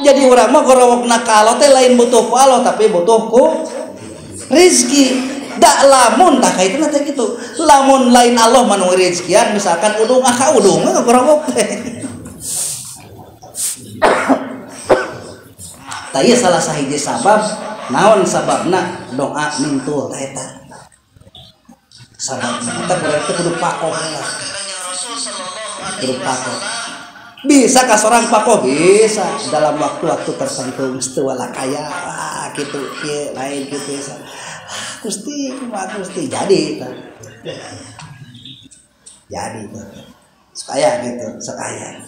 Jadi urang mah gorowokna ka Allah teh lain butuh ku Allah tapi butuh ku rezeki. Da lamun tah kaituna teh kitu. Lamun lain Allah mah nu rezekian misalkan udung ah ka udung mah gorowok teh. Tah ieu salah sahiji sabab naon sababna doa mintul tah eta. Sababna eta berarti kudu pakoh heula. Kudu pakoh. Bisa kah seorang pakoh? Bisa dalam waktu-waktu tertentu mesti wala kaya gitu kieu lain gitu bisa. Gusti kumaha Gusti jadi tah. Jadi tah. Sakaya gitu, sakaya.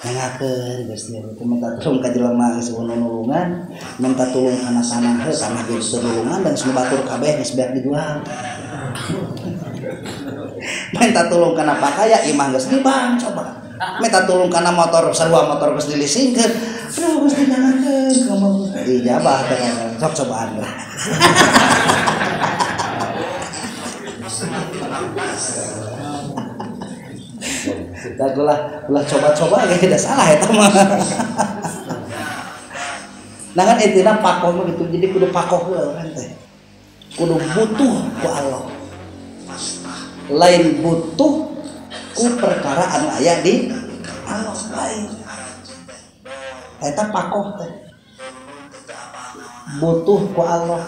Nangakeun Gusti itu minta tulung ka jelema geus nulungan, minta tulung kana tanah heuh tanah ge tulungan dan semua batur kabeh geus beak dijual. Minta tulung kana pakaya imah geus dibang coba. Minta tulung kana motor sarua motor geus dilisingkeun. Aduh Gusti nangakeun kumaha ijabah teh sok cobaan lah. Kita ulah coba-coba ge da salah eta mah. Nah kan intina pakoh mah gitu, jadi kudu pakoh heula urang teh. Kudu butuh ku Allah. Lain butuh ku perkara anu aya di Allah lain. Eta pakoh teh. Butuh ku Allah.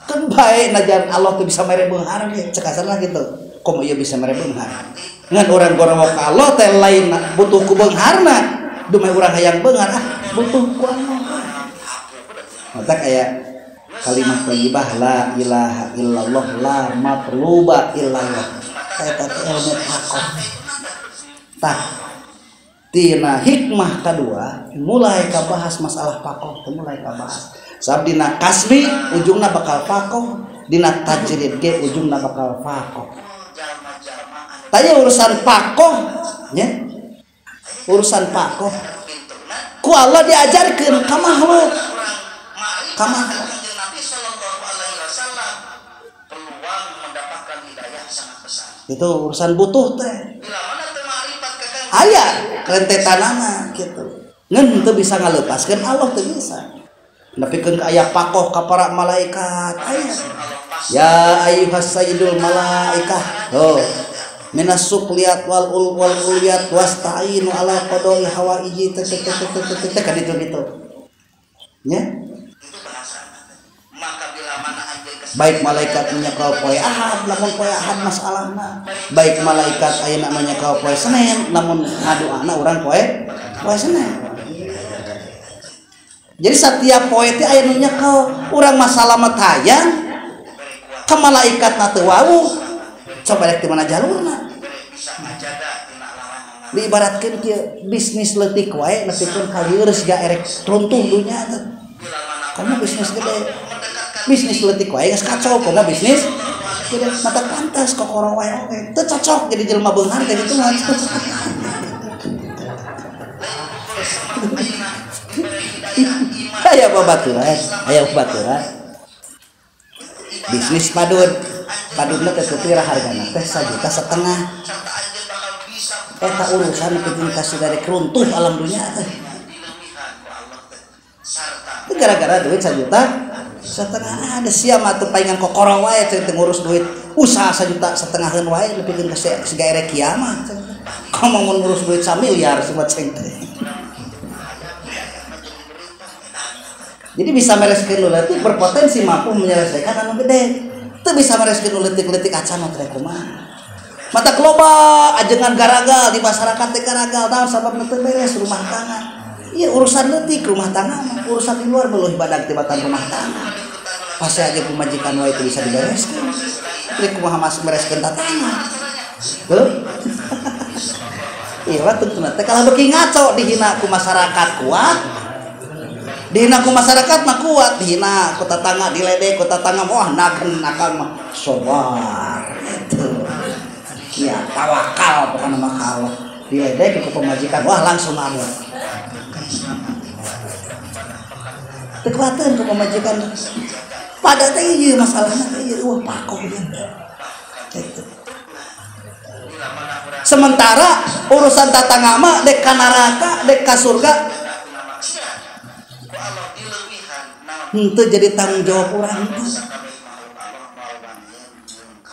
Kan bae najan Allah teh bisa mere beunghar ge, cek kasarna kitu. Komo ieu bisa mere beunghar. Ngan urang gorowok ka Allah teh lain butuh ku beungharna. Dumeh urang hayang beunghar ah butuh ku Allah. Mata kayak kalimat thayyibah la ilaha illallah la matluba illallah. Eta teh ilmu pakoh. Tah tina hikmah kadua mulai kabahas masalah pakoh teh mulai kabahas. Sabab dina kasbi ujungna bakal pakoh, dina tajrid ge ujungna bakal pakoh. Tanya urusan pakoh nya. Urusan pakoh ku Allah diajarkeun ka makhluk. Ka makhluk. Itu urusan butuh teh. Aya rentetanana kitu. Ngan teu bisa ngalepaskeun Allah teu bisa. Nepikeun ka aya pakoh ka para malaikat aya. Ya ayyuhas sayyidul malaikah. Oh. Minas suqliyat wal ul wal uliyat wasta'inu ala qada'i hawaiji tet tet tet tet kan itu gitu. Nya. Baik malaikat menyekal poe Ahad lamun poe Ahad masalahna. Baik malaikat ayeuna menyekal poe Senin lamun ngadoana urang poe Senin. Jadi setiap poe teh aya nu nyekel urang masalah mah hayang ka malaikatna teu wawuh. Coba rek di mana jalurna. Diibaratkeun kieu bisnis leutik wae nepikeun ka lieur siga erek runtuh dunya teh. Komo bisnis gede. Bisnis leutik wae geus kacau komo bisnis gede mata pantas kokoro wae oge. Teu cocok jadi jelema beunghar teh kitu mah. Aya babaturan, aya babaturan. Bisnis padud. Padudna teh pira hargana teh 1,5 juta. Eta urusan nepikeun ka siga rek runtuh alam dunya teh. Gara-gara duit 1,5 juta ada sia mah teu paingan kokoro wae teh ngurus duit usaha 1,5 juta wae nepikeun ka siga erek kiamat. Komo mun ngurus duit 1 miliar semua ceng teh. Jadi bisa mereskeun leutik berpotensi mampu menyelesaikan anu gede. Teu bisa mereskeun leutik-leutik acan teh kumaha. Mata loba ajengan garagal di masyarakat teh garagal naon sababna teu beres rumah tangga. Iya urusan leutik rumah tangga mah urusan di luar beluh badag tibatan rumah tangga. Pasti aja pemajikan wae teu bisa dibereskeun. Rek kumaha mas bereskeun tatangga. Heuh. Iya tentuna teh kalah beuki ngaco dihina ku masyarakat kuat. Dihina ku masyarakat mah kuat, dihina ku tetangga, diledek ku tetangga, wah nagen akang mah sobar gitu. Ya tawakal pokokna mah ka Allah. Diledek ku pemajikan, wah langsung ngamuk. Teu kuateun ku pemajikan. Pada teh ieu masalahna teh ieu wah pakoh ieu. Sementara urusan tatangga mah dek ka neraka, dek ka surga. Henteu jadi tanggung jawab urang teh.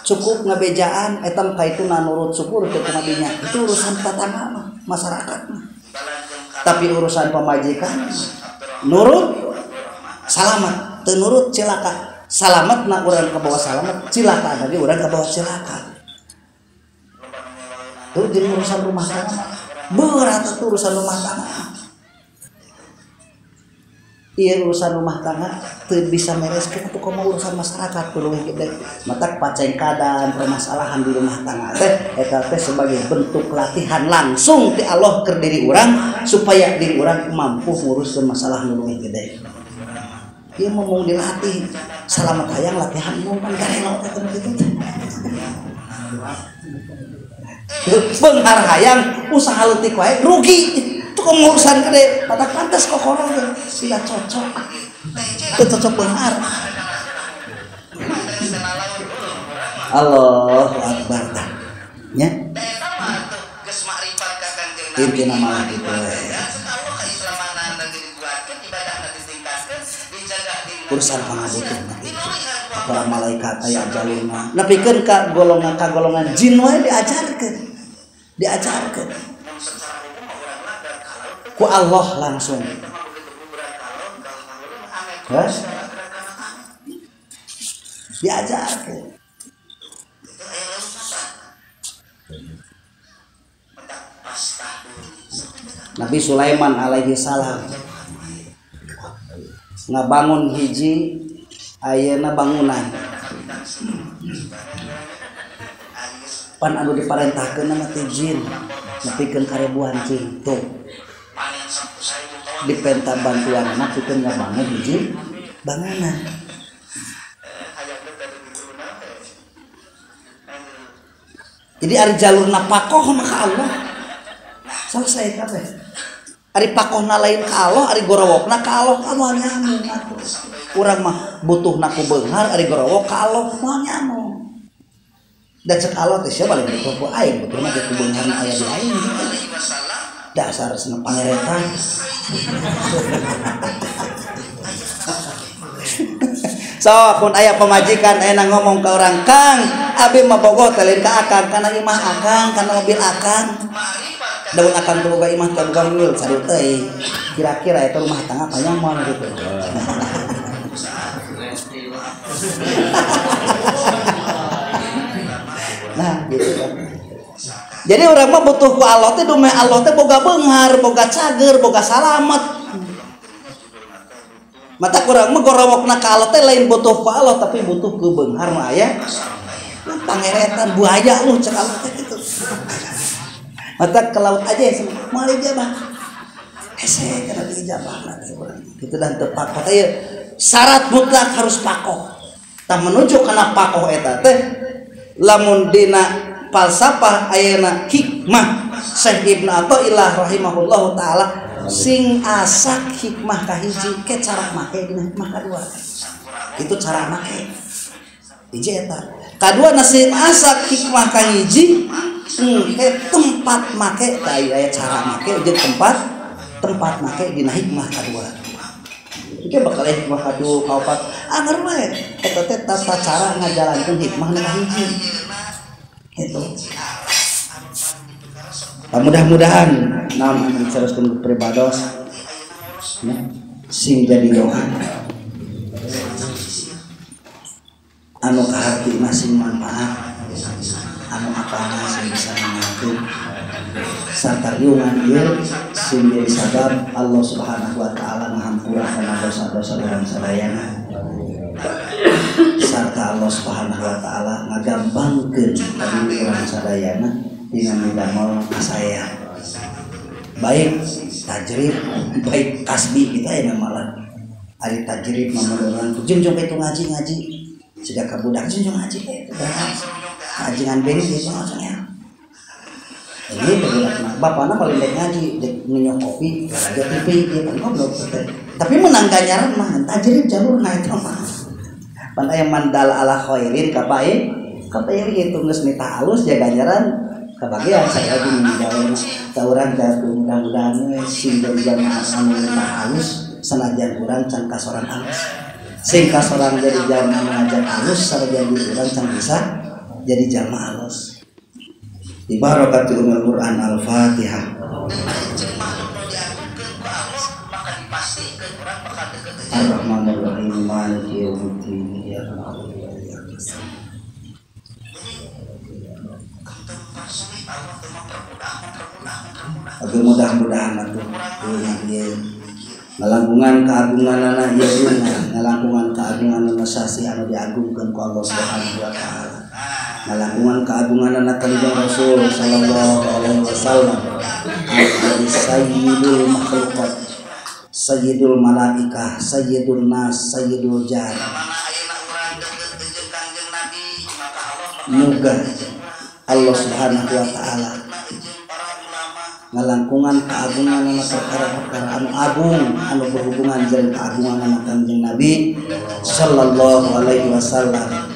Cukup ngabejaan eta mah kaituna nurut syukur teu kumaha. Itu urusan tatangga mah, masyarakat mah. Tapi urusan pamajikan nurut salamat, teu nurut cilaka. Salamat na urang ka bawah salamat, cilaka tadi urang ka bawah cilaka. Itu jadi urusan rumah tangga. Berat itu urusan rumah tangga. Iya urusan rumah tangga teu bisa mereskeun atuh komo urusan masyarakat kudu gede. Matak pacengkadan permasalahan di rumah tangga teh eta teh sebagai bentuk latihan langsung ti Allah keur diri urang supaya diri urang mampu nguruskeun masalah nu leuwih gede. Ieu mah dilatih salamet hayang latihan mung pan garelo teh kitu teh. Beunghar hayang usaha leutik wae rugi. Itu kok urusan gede, patah pantas kokoro teh tidak cocok. Teu cocok beunghar. Allahu akbar tah. Nya. Intina malah kitu we. Urusan pangabutuh mah kitu. Para malaikat aya jalurna. Nepikeun ka golongan jin wae diajarkeun. Diajarkeun. Ku Allah langsung. Terus diajarkeun. Nabi Sulaiman alaihi salam ngabangun hiji ayeuna bangunan. Pan anu diparentahkeun mah teh jin, nepikeun karebuan jin tuh. Dipenta bantuan nepikeun ngabangun hiji bangunan. Jadi ari jalurna pakoh mah ka Allah. Selesai kabeh. Ari pakohna lain ka Allah, ari gorowokna ka Allah, moal nyambung atuh. Urang mah butuhna ku beunghar, ari gorowok ka Allah moal nyambung. Da cek Allah teh sia balik butuh ku aing, butuhna ge ku beungharna aya di aing. Dasar seneng pangeretan. So, kun aya pamajikan aya ngomong ka urang, "Kang, abi mah bogoh teh lain ka akang, kana imah akang, kana mobil akang." Daun akang teu boga imah teu boga mobil, saru teuing. Kira-kira eta rumah tangga panjang moal gitu. Nah, gitu kan. Jadi urang mah butuh ku Allah teh dumeh Allah teh boga beunghar, boga cager, boga salamet. Mata kurang mah gorowokna ka Allah teh lain butuh ku Allah tapi butuh ku beunghar mah aya. Pangeretan buaya lu cek Allah teh gitu. Mata ke laut aja ya, moal ijabah. Hese kana diijabah nanti urang. Kitu dan teu pakoh teh syarat mutlak harus pakoh. Tah menuju kana pakoh eta teh lamun dina falsafah ayeuna hikmah Syekh Ibnu Athaillah rahimahullahu taala sing asak hikmah kahiji ke cara make dina hikmah kadua. Itu cara make. Hiji eta. Kadua nasib asak hikmah kahiji ke tempat make tah aya cara make jeung tempat make dina hikmah kadua. Ieu bakal hikmah kadua kaopat anger we eta teh tata cara ngajalankeun hikmah nu kahiji. Itu. Nah, mudah-mudahan naon anu dicaroskeun pribados ya, sing jadi doa anu kahartina sing manfaat anu apana sing bisa mengaku sarta riungan ieu sing jadi sabab Allah Subhanahu wa taala ngahampura kana dosa-dosa urang sadayana sarta Allah Subhanahu wa taala ngagampangkeun ka diri urang sadayana dina midamel kasaya baik tajrib baik kasbi kita ya malah ari tajrib mah urang junjung itu ngaji-ngaji siga ka budak junjung ngaji teh ngajingan beni gitu maksudnya ini budak mah bapana paling dek ngaji dek minum kopi raja TV ieu kan goblok teh tapi menang ganjaran mah tajrib jalurna eta mah pan aya mandal ala khairin kapae kapae itu geus mita alus ya ganjaran Kabagian saya lagi gawe ka urang teh mudah-mudahan we sing jadi jalma anu halus sanajan urang can kasorang halus. Sing kasorang jadi jalma anu ngajar halus sanajan diri urang can bisa jadi jalma halus. Bi barakati umul Quran Al-Fatihah. Ar-Rahmanir-Rahim Maliki yaumiddin iyyaka na'budu wa iyyaka nasta'in. Agar mudah-mudahan atuh ieu ngalangkungan keagunganana ieu ngalangkungan keagunganana sasi anu diagungkeun ku Allah Subhanahu wa taala. Ngalangkungan keagunganana Kanjeng Rasul sallallahu alaihi wasallam anu sayyidul makhluqat, sayyidul malaikah, sayyidul nas, sayyidul jan. Muga Allah Subhanahu wa taala ngalangkungan keagunganana perkara-perkara anu agung anu berhubungan jeung keagunganana Kanjeng Nabi sallallahu alaihi wasallam.